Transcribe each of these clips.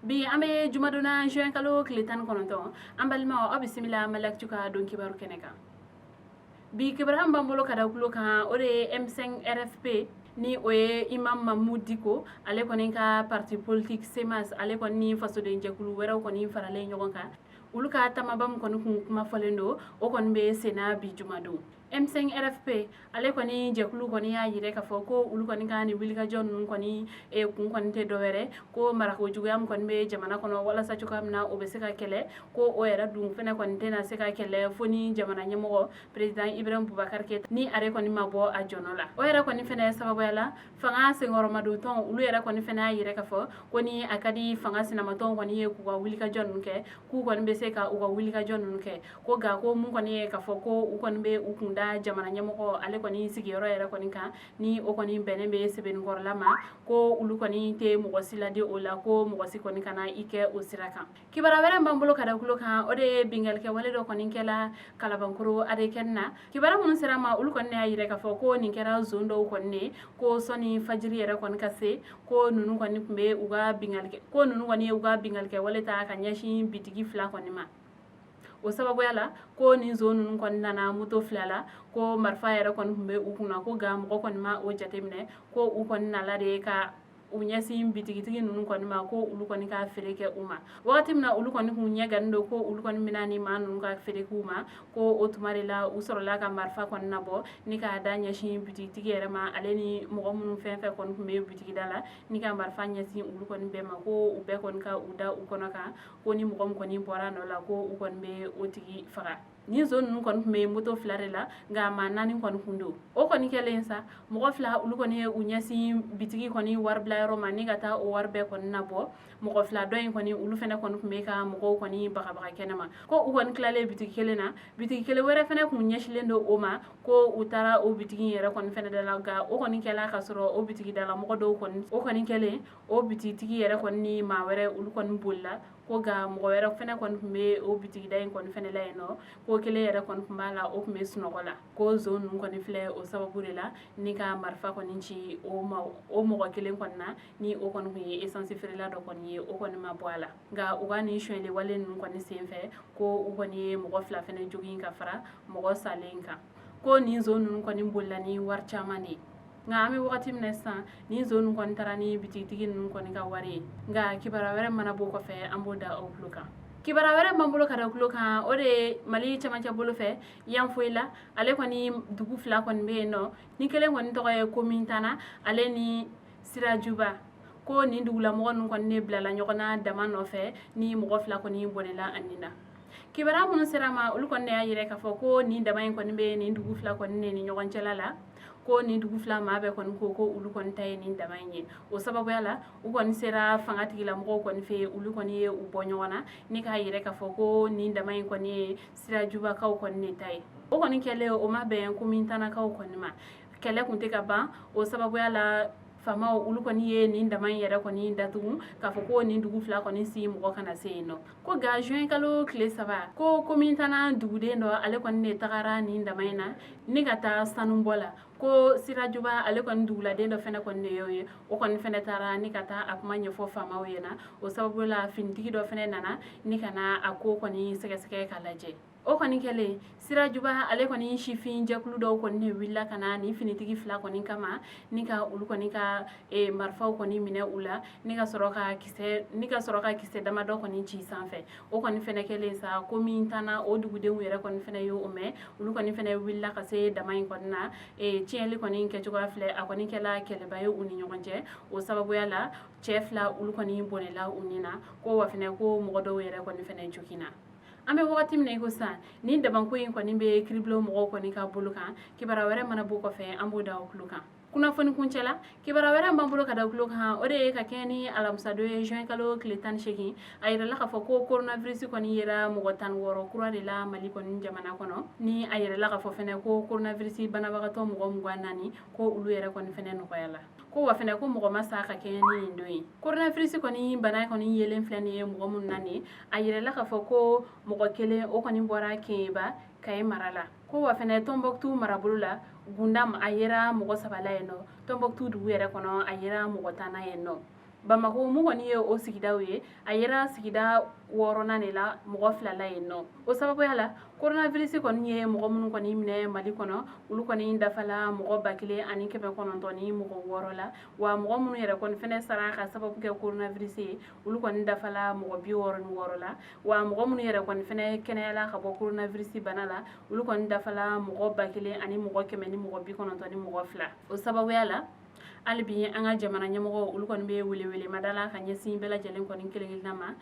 Bi an bɛ jumadon na, juin kalo tile 19. An balimaw, aw bisimila Mali Actu ka don kibaru kɛnɛ kan. Bi kibaruya min b'an bolo ka da tulo kan, o de ye M5 RFP, ni o ye Imam Mahmoud Dicko, ale kɔni ka parti politique CMAS, ale kɔni ni fasoden jɛkulu wɛrɛw kɔni faralen ɲɔgɔn kan, olu ka tamaba min kɔni kun kuma fɔlen don, o kɔni bɛ senna bi jumadon. M5 RFP, ale kɔni jɛkulu kɔni y'a yira k'a fɔ ko olu kɔni ka nin wulikajɔ ninnu kɔni kun kɔni tɛ dɔwɛrɛ ko marako juguya min kɔni bɛ jamana kɔnɔ, walasa cogoya min na o bɛ se ka kɛlɛ, ko o yɛrɛ dun fɛnɛ kɔni tɛna se ka kɛlɛ fo ni jamana ɲɛmɔgɔ, président Ibrahim Boubacar Keïta, ni ale kɔni ma bɔ a jɔnɔ la. O yɛrɛ kɔni fɛnɛ sababuya la, fanga senkɔrɔmadon olu yɛrɛ kɔni fɛnɛ y'a yira k'a fɔ ko ni a ka di fanga sinamatɔnw kɔni ye k'u ka wulikajɔ ninnu kɛ, k'u kɔni bɛ se ka u ka wulikajɔ ninnu kɛ, ko nka ko mun kɔni ye k'a fɔ ko u kɔni bɛ u kun da jamana ɲɛmɔgɔ ale kɔni sigiyɔrɔ yɛrɛ kɔni kan, ni o kɔni bɛnnen bɛ Sebenikɔrɔla ma, ko olu kɔni tɛ mɔgɔ si ladi o la, ko mɔgɔ si kɔni kana i kɛ o sira kan. Kibaruya wɛrɛ b'an bolo ka da tulo kan, o de ye binkannikɛwale dɔ kɔni kɛla Kalabankoro ADKN na. Kibaruya minnu sera ma, olu kɔni y'a yira k'a fɔ ko nin kɛra zon dɔw kɔni ye, ko sɔnni fajiri yɛrɛ kɔni ka se, ko ninnu kɔni tun bɛ u ka binkanni ko ninnu kɔni ye u ka binkannikɛwale ta ka ɲɛsin bitigi fila kɔni ma. O sababuya la, ko nin zon ninnu kɔni nana moto fila la, ko marifa yɛrɛ kɔni tun bɛ u kunna, ko nka mɔgɔ kɔni ma o jateminɛ, ko u kɔni nala de ka u ɲɛsin bitigitigi ninnu kɔni ma, ko olu kɔni ka feere kɛ u ma. Wagati min na olu kɔni kun ɲɛ gannen don ko olu kɔni bɛna ni maa ninnu ka feere k'u ma, ko o tuma de la u sɔrɔla ka marifa kɔni nabɔ ni k'a da ɲɛsin bitigitigi yɛrɛ ma, ale ni mɔgɔ minnu fɛn fɛn kɔni tun bɛ bitigida la, ni ka marifa ɲɛsin olu kɔni bɛɛ ma, ko u bɛɛ kɔni ka u da u kɔnɔ kan, ko ni mɔgɔ min kɔni bɔra nɔ la, ko u kɔni bɛ o tigi faga. Nin zon ninnu kɔni tun bɛ moto fila de la, nka maa naani kɔni kun don. O kɔni kɛlen sa, mɔgɔ fila olu kɔni ye u ɲɛsin bitigi kɔni wari bila yɔrɔ ma ni ka taa o wari bɛɛ kɔni nabɔ. Mɔgɔ fila dɔ in kɔni, olu fɛnɛ kɔni tun bɛ ka mɔgɔw kɔni bagabaga kɛnɛ ma, ko u kɔni tilalen bitigi kelen na, bitigi kelen wɛrɛ fɛnɛ kun ɲɛsilen don o ma, ko u taara o bitigi yɛrɛ kɔni fɛnɛ da la. Nka o kɔni kɛla ka sɔrɔ o bitigi da la mɔgɔ dɔw kɔni, o kɔni kɛlen, o bitigitigi yɛrɛ kɔni ni maa wɛrɛ, olu kɔni bolila, ko nka mɔgɔ wɛrɛ fɛnɛ kɔni tun bɛ o bitigida in kɔni fɛnɛ la yen nɔ, ko kelen yɛrɛ kɔni tun b'a la, o tun bɛ sunɔgɔ la. Ko zon ninnu kɔni filɛ o sababu de la ni ka marifa kɔni ci o ma, o mɔgɔ kelen kɔni na, ni o kɔni tun ye essence feerela dɔ kɔni ye, o kɔni ma bɔ a la. Nka u ka nin sonyɛli wale ninnu kɔni senfɛ, ko u kɔni ye mɔgɔ fila fɛnɛ jogin ka fara mɔgɔ salen kan, ko nin zon ninnu kɔni bolila ni wari caman de ye. Nka an bɛ wagati min na sisan, nin zon ninnu kɔni taara ni bitigitigi ninnu kɔni ka wari ye. Nka kibaruya wɛrɛ mana bɔ kɔfɛ, an b'o da aw tulo kan. Kibaruya wɛrɛ b'an bolo ka da tulo kan, o de ye Mali camancɛ bolo fɛ Yanfolila, ale kɔni dugu fila kɔni bɛ yen nɔ, ni kelen kɔni tɔgɔ ye Komintana, ale ni Sirajuba, ko nin dugulamɔgɔ ninnu kɔni ne bilala ɲɔgɔn na dama nɔfɛ, ni mɔgɔ fila kɔni bɔnɛla a nin na. Kibaruya minnu sera ma, olu kɔni y'a yira k'a fɔ ko nin dama in kɔni bɛ nin dugu fila kɔni ne ni ɲɔgɔn cɛla la, ko nin dugu fila maa bɛɛ kɔni ko ko olu kɔni ta ye nin dama in ye. O sababuya la, u kɔni sera fanga tigilamɔgɔw kɔni fɛ, olu kɔni ye u bɔ ɲɔgɔn na ni k'a yira k'a fɔ ko nin dama in kɔni ye Sirajubakaw kɔni de ta ye. O kɔni kɛlen, o ma bɛn Komintanakaw kɔni ma, kɛlɛ kun tɛ ka ban. O sababuya la, faamaw olu kɔni ye nin dama in yɛrɛ kɔni datugu k'a fɔ ko nin dugu fila kɔni si mɔgɔ kana se yen nɔ. Ko nka juin kalo tile 3, ko Komintana duguden dɔ, ale kɔni de tagara nin dama in na ni ka taa sanubɔ la, ko Sirajuba, ale kɔni duguladen dɔ fɛnɛ kɔni de y'o ye, o kɔni fɛnɛ taara ni ka taa a kuma ɲɛfɔ faamaw ɲɛna. O sababu la, finitigi dɔ fɛnɛ nana ni ka na a ko kɔni sɛgɛsɛgɛ ka lajɛ. O kɔni kɛlen, Sirajuba, ale kɔni sifin jɛkulu dɔw kɔni de wulila ka na nin finitigi fila kɔni kama ni ka olu kɔni ka marifaw kɔni minɛ u la, ni ka sɔrɔ ka kisɛ damadɔ kɔni ci sanfɛ. O kɔni fɛnɛ kɛlen sa, Komintana o dugudenw yɛrɛ kɔni fɛnɛ y'o mɛn, olu kɔni fɛnɛ wulila ka se dama in kɔni na. Tiɲɛli kɔni kɛcogoya filɛ, a kɔni kɛla kɛlɛba ye u ni ɲɔgɔn cɛ. O sababuya la, cɛ fila olu kɔni bɔnɛla u ni na, ko wa fɛnɛ ko mɔgɔ dɔw yɛrɛ kɔni fɛnɛ joginna. An bɛ wagati min na i ko sisan, nin damanko in kɔni bɛ kiribulon mɔgɔw kɔni ka bolo kan. Kibaruya wɛrɛ mana bɔ kɔfɛ, an b'o da o tulo kan. Kunnafoni kuncɛ la, kibaruya wɛrɛ b'an bolo ka da tulo kan, o de ye ka kɛɲɛ ni alamisadon ye, juin kalo tile 18, a yirala k'a fɔ ko coronavirus kɔni yera mɔgɔ 16 kura de la Mali kɔni jamana kɔnɔ, ni a yirala k'a fɔ fɛnɛ ko coronavirus banabagatɔ mɔgɔ 24, ko olu yɛrɛ kɔni fɛnɛ nɔgɔyala, ko wa fɛnɛ ko mɔgɔ ma sa ka kɛɲɛ ni nin don ye. Coronavirus kɔni bana kɔni yelen filɛ nin ye mɔgɔ minnu na nin, a yirala k'a fɔ ko mɔgɔ kelen, o kɔni bɔra Keɲeba, Kayi mara la, ko wa fɛnɛ Tɔnbɔkutu marabolo la, Gundam, a yera mɔgɔ saba la yen nɔ, Tɔnbɔkutu dugu yɛrɛ kɔnɔ, a yera mɔgɔ 10 na yen nɔ. Bamakɔ mun kɔni ye o sigidaw ye, a yera sigida wɔɔrɔnan de la, mɔgɔ 2 la yen nɔ. O sababuya la, coronavirus kɔni ye mɔgɔ minnu kɔni minɛ Mali kɔnɔ, olu kɔni dafala mɔgɔ 1906 la. Wa mɔgɔ minnu yɛrɛ kɔni fɛnɛ sara ka sababu kɛ coronavirus ye, olu kɔni dafala mɔgɔ 66 la. Wa mɔgɔ minnu yɛrɛ kɔni fɛnɛ kɛnɛyala ka bɔ coronavirus bana la, olu kɔni dafala mɔgɔ 1192. O sababuya la, hali bi an ka jamana ɲɛmɔgɔ, olu kɔni bɛ welewelemada la ka ɲɛsin bɛɛ lajɛlen kɔni kelen kelenna ma,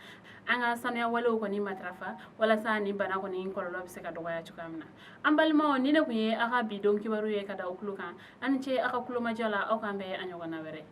an ka sanuya walew kɔni matarafa walasa ni bana kɔni kɔlɔlɔ bɛ se ka dɔgɔya cogoya min na. An balimaw, ni ne tun ye aw ka bi don kibaru ye ka da aw tulo kan. Aw ni ce aw ka kulomajɔ la. Aw k'an bɛn a ɲɔgɔnna wɛrɛ.